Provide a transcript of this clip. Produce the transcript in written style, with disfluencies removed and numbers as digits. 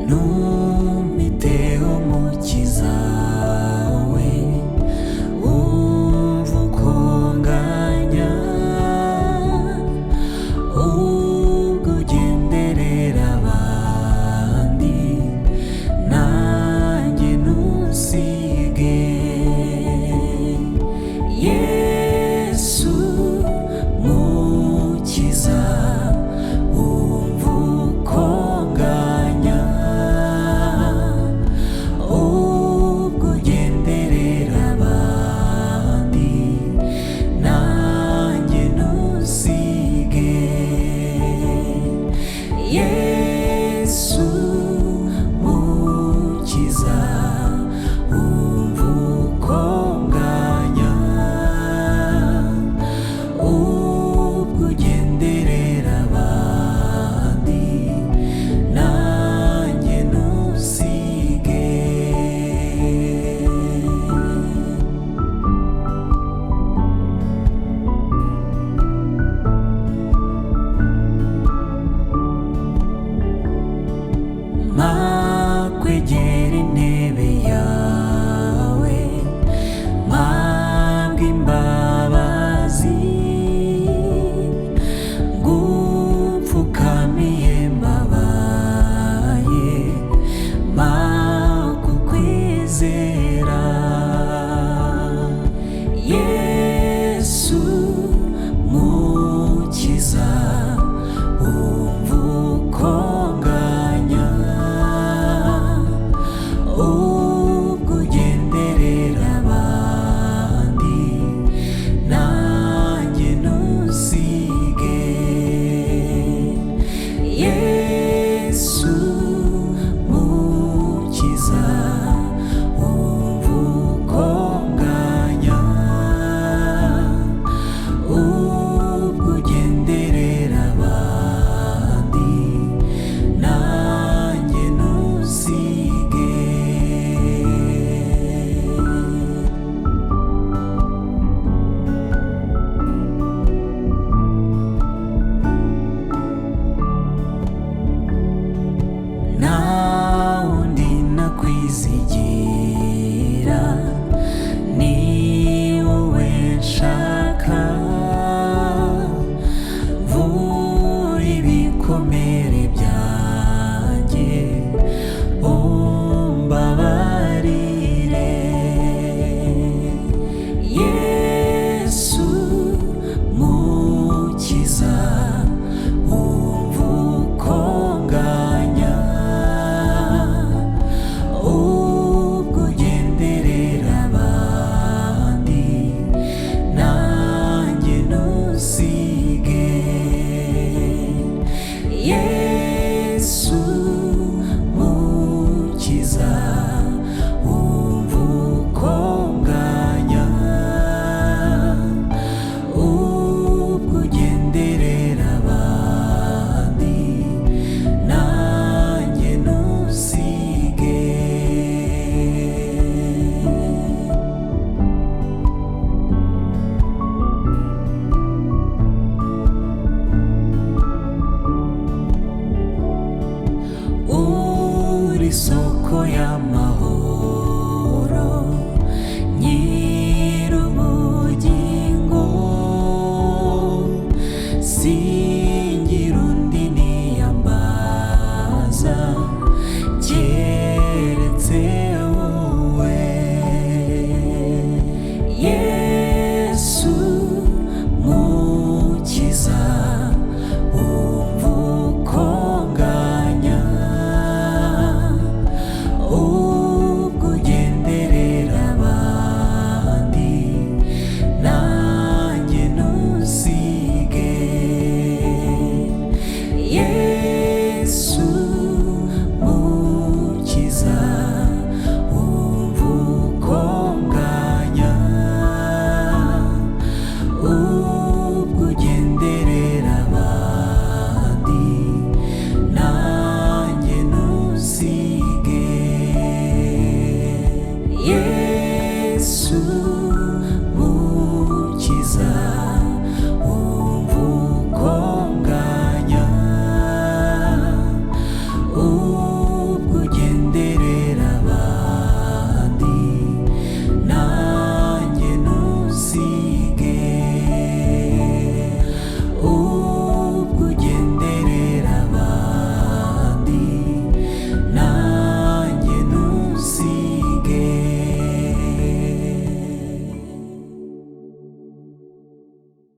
Ntumiteho mukiza we, wumva uko nganya, ubwo ugenderera abandi, nanjye ntusige. Yesu mukiza, wumva uko nganya, ubwo ugenderera abandi, nanjye ntusige. Yesu mukiza, wumva uko nganya, ubwo ugenderera abandi, nanjye ntusige. Makwegera intebe yawe, mpabwe imbabazi, ngupfukamiye mbabaye, makukwizera. Yesu mukiza, wumva uko nganya, ubwo ugenderera abandi, nanjye ntusige. Yesu mukiza, wumva uko nganya, ubwo ugenderera abandi, nanjye ntusige. Nta wundi nakwizigira, ni wowe nshaka, mvura ibikomere byanjye, umbabarire. Yesu mukiza, wumva uko nganya, ubwo ugenderera abandi, nanjye ntusige. Yesu mukiza, wumva uko nganya, ubwo ugenderera abandi, nanjye ntusige. Uri soko y'amahoro.